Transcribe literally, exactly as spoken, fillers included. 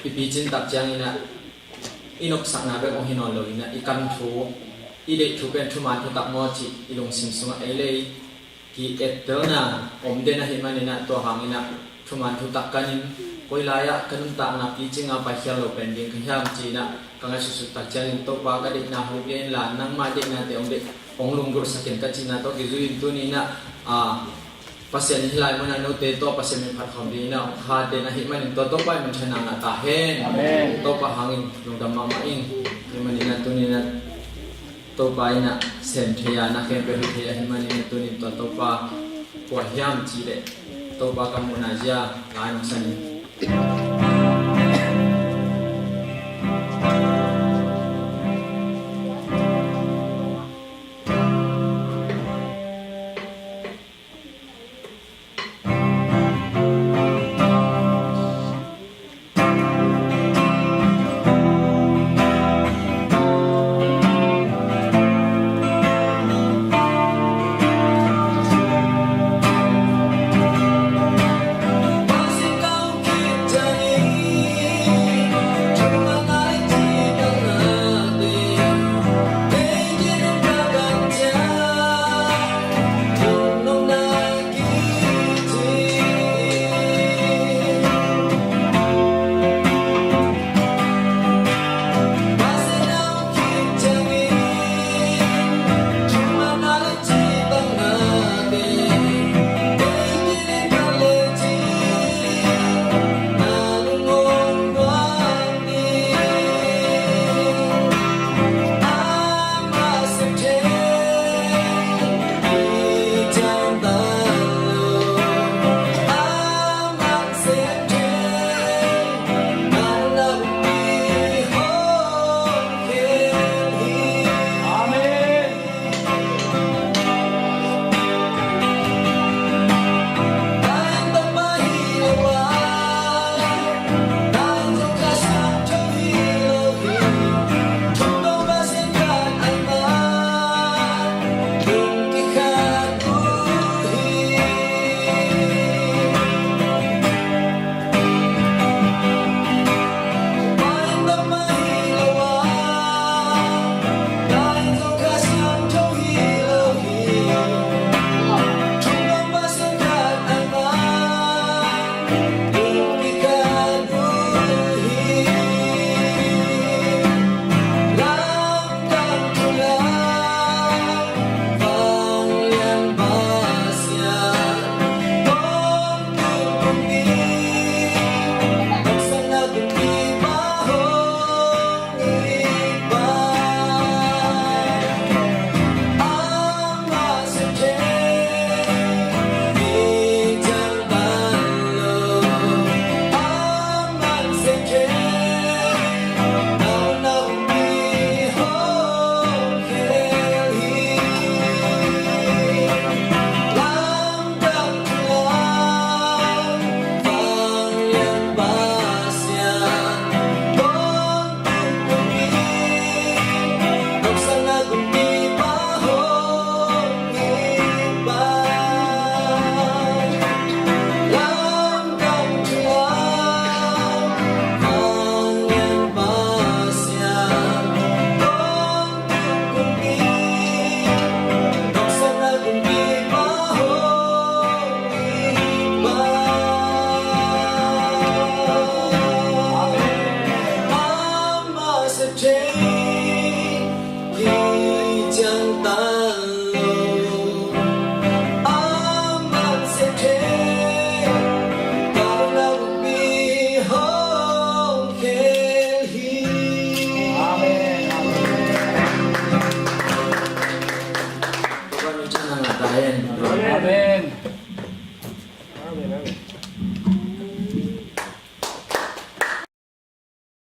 I picin tak ciangin ah i nopsakna bek hong hi nawn lo in ah, i kan thu, i deih thu pen thuman thutak maw cih i lungsim sungah ei le ei ki-ettelna om den ahih manin ah, tua hangin ah thuman thutak kanin, koi lai-ah ka nuntakna picing a paikhial lo pen ding ka hiam ci-in ah ka ngaihsutsut tak ciangin, Topa, ka deihna hoih bia inla nangmah deihna tawh hong deih, hong lunggulhsak in ka cihna tawh kizui in tuni in ah, a, Pasian in hih lai munah note tawh Pasian min phat khawm dingin ah hong hat den ahih manin, tua Topa in minthanna ngah ta hen. Amen. Topa hangin lungdam mahmah ing. Ahih manin ah tuni in ah Topa in ah sem thei a, na khempeuh hih thei ahih manin ah tuni in tua Topa kua hiam cih leh Topa ka muhna zia lai nong san in.